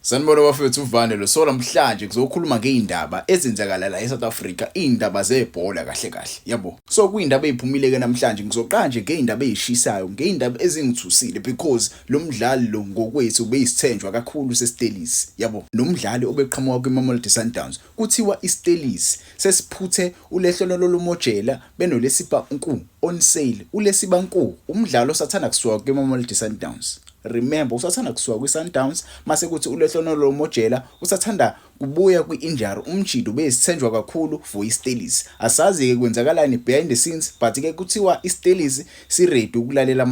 Sanibona bafethu, uvane lo. So namhlanje kuzokhuluma ngey'ndaba ezenzakala la e-South Africa, iy'ndaba zebhola kahle kahle, yabo. So kuyindaba ey'phumile-ke namhlanje, ngizoqala nje ngey'ndaba ey'shisayo, ngey'ndaba ezingithusile because lo mdlali lo ngokwethu ubeyisithenjwa kakhulu seStellies, yabo. Lo mdlali obeqhamuka kwiMamelodi Sundowns, kuthiwa iStellies sesiphuthe uLehlohonolo Mojela benoLesiba Nku on sale. ULesiba Nku umdlali osathanda kusuka kwiMamelodi Sundowns. Remember, usathanda kusuka kwi-Sundowns, mase kuthi uLehlohonolo Mojela usathanda kubuya kwi-injury. Umjita ubeyisithenjwa kakhulu for iStellies. Asazi-ke kwenzakalani behind the scenes, but-ke kuthiwa iStellies si-ready ukulalela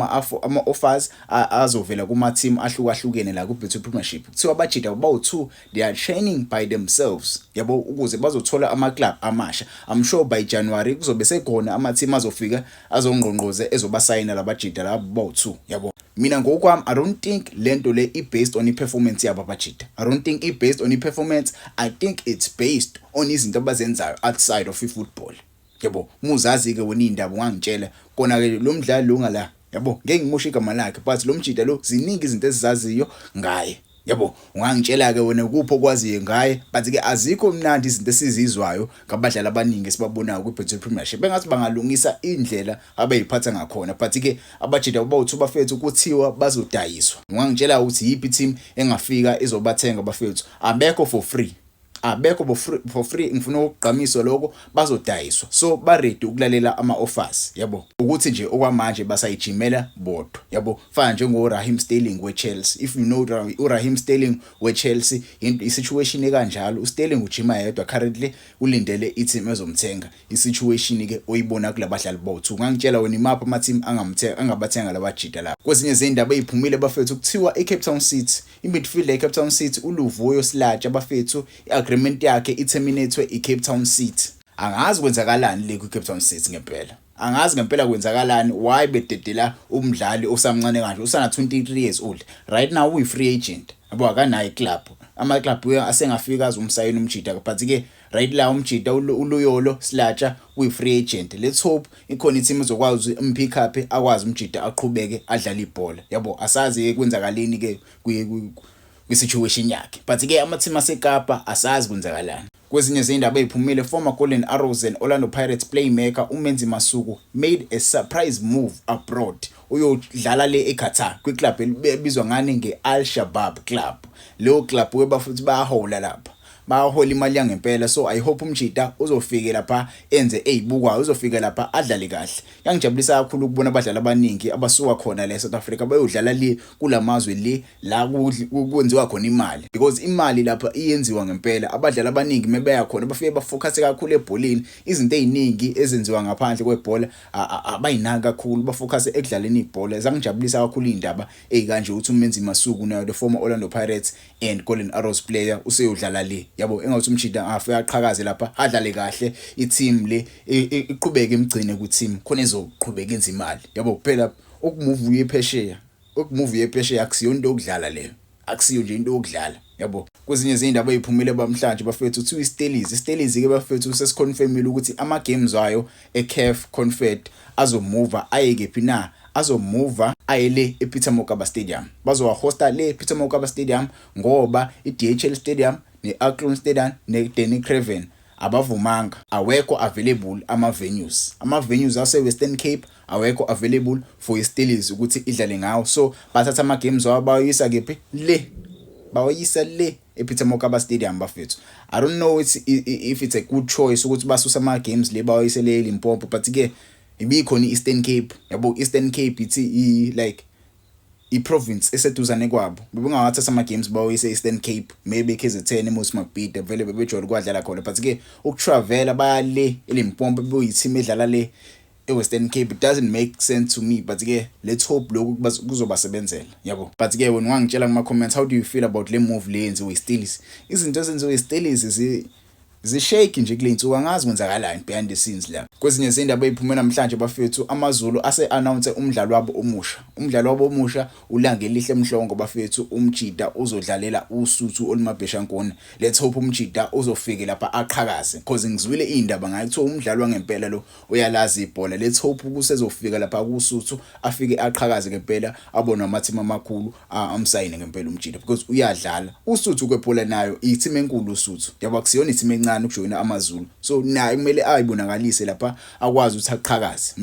ama-offers azovela kuma-team ahlukahlukene la ku-Betway Premiership. Kuthiwa abajita bawu-two, they are training by themselves, yabo, ukuze bazothola ama-club amasha. I'm sure by January kuzobe sekhona ama-team azofika azongqongqoze ezobasayina labajita labo bawu-two, yabo. Mina ngokwami, I don't think lento le i-based on i-performance yabo abajita. I don't think i-based on i-performance. I think it's based on izinto abazenzayo outside of i-football, yabo. Muzazi-ke wena iy'ndaba, ungangitshela kona-ke. Lo mdlali lo ngala, yabo, ngeke ngimusho igama lakhe, but lo mjita lo ziningi izinto ezizaziyo ngaye, yabo. Ungangitshela-ke wena kuphi okwaziyo ngaye, but-ke azikho mnandi izinto esizizwayo ngabadlali abaningi esibabonayo kwi-Betway Premiership. Bengathi bangalungisa indlela abayiphatha ngakhona, but-ke abajita bawu-two bafethu kuthiwa bazodayiswa. Ungangitshela ukuthi yiphi i-team engafika izobathenga bafethu? Abekho for free, abekho for free. Ngifuna ukugqamisa lokho, bazodayiswa. So ba-ready ukulalela ama-offers, yabo, ukuthi nje okwamanje basayijimela bodwa, yabo. Fana njengo Raheem Sterling we-Chelsea. If you know uRaheem Sterling we-Chelsea, into i-situation ekanjalo. uSterling ujima yedwa currently, ulindele i-team ezomthenga. I-situation ke oyibona kulabadlali bothu, ungangitshela wena imaphi ama-team angamthenga, angabathenga labajita lapha? Kwezinye zey'ndaba ey'phumile bafethu, kuthiwa i-Cape Town City, i-midfielder ye-Cape Town City uLuvuyo Silatsha bafethu, i-agreement yakhe i-terminate i-Cape Town City. Angazi kwenzakalani le kwi-Cape Town City ngempela. Angazi ngempela kwenzakalani, why bededela umdlali osamncane kanje, usana 23 years old. Right now uyi-free agent, yabo, akanayo iclub. Ama-club asengafika azomsayina umjita, but-ke right la umjita uLuyolo Silatsha uyi-free agent. Let's hope ikhona i-team ezokwazi um-pick up, akwazi umjita aqhubeke adlale ibhola, yabo. Asazi kwenzakaleni ke kwi-situation yakhe, but-ke ama-team aseKapa, asazi kwenzakalani. Kwezinye zey'ndaba ey'phumile, former Golden Arrows and Orlando Pirates playmaker uMenzi Masuku made a surprise move abroad. Uyodlala le eQatar kwiclub ebizwa ngani? Nge-Al Shabab Club. Leyo club weba futhi bayahola lapha, bayahola imali yangempela. So I hope umjita uzofike lapha enze eyibukwayo, uzofika lapha adlale kahle. Yangijabulisa kakhulu ukubona abadlali abaningi abasuka khona la eSouth Africa bayodlala le kulamazwe le la kwenziwa khona imali, because imali lapha iyenziwa ngempela. Abadlali abaningi mebeya khona bafike bafocus kakhulu ebholeni. Izinto eziningi ezenziwa ngaphandle kwebhola abayinaki kakhulu, bafocus ekudlaleni ibhola. Zangijabulisa kakhulu indaba ezikanje ukuthi uMenzi Masuku nayo, the former Orlando Pirates and Golden Arrows player, useyodlala le, yabo. Engathi umjita afike aqhakaze lapha, adlale kahle, i-team le iqhubeke imgcine ku-team khona ezoqhubeka enza imali, yabo. Phela ukumove uye phesheya, ukumove uye phesheya akusiyo into yokudlala leyo, akusiyo nje into yokudlala, yabo. Kwezinye izindaba eziphumile bamhlanje bafethu, kuthiwa iStellies, iStellies ke bafethu sesiconfirmile ukuthi ama games wayo eCAF Confed azomova aye kephi na? Azomova aye le ePeter Mokaba Stadium. Bazowahosta le ePeter Mokaba Stadium ngoba iDHL Stadium ne-Athlone Stadium ne-Danny Craven abavumanga, awekho available ama-venues. Ama-venues ase-Western Cape awekho available for iStellies ukuthi idlale ngawo. So bathatha ama-games wabo bawayisa kephi le? Bawayisa le ePeter Mokaba Stadium bafethu. I don't know if it's a good choice ukuthi basuse ama-games le bawayise le Limpopo, but ke ibikhona i-Eastern Cape, yabo. Eastern Cape ithi like i-province eseduzane kwabo, bebengawathatha ama-games bawayise e-Eastern Cape, maybe KZN, eMoses Mabhida, vele bebejwayele ukwadlala khona. But ke ukutravela baya le eLimpopo bekuyi-team edlala le eWestern Cape, it doesn't make sense to me, but ke let's hope lokhu kuzobasebenzela, yabo. But ke wena ungangitshela kuma comments, how do you feel about le move le yenziwe iStellies? Izinto ezenziwe iStellies zishake nje kule nsuku, angazi kwenzakalani behind the scenes la. Kwezinye izindaba eziphume namhlanje bafethu, AmaZulu ase-announce umdlalo wabo omusha. Umdlalo wabo omusha uLangelihle Mhlongo bafethu, umjida uzodlalela uSuthu olumabheshankuni. Let's hope umjida uzofike lapha aqhakaze cause ngizwile izindaba ngaye kuthiwa umdlali wangempela lo uyalazi ibhola. Let's hope kusezofika lapha kuSuthu afike aqhakaze ngempela abonwe amathimi amakhulu amsayine ngempela umjida because uyadlala. USuthu kwebhola nayo ithim enkulu uSuthu. Yabo akusiyona ithim encane ukujoyina AmaZulu. So naye kumele ayibonakalise lapha akwazi ukuthi aqhakaze.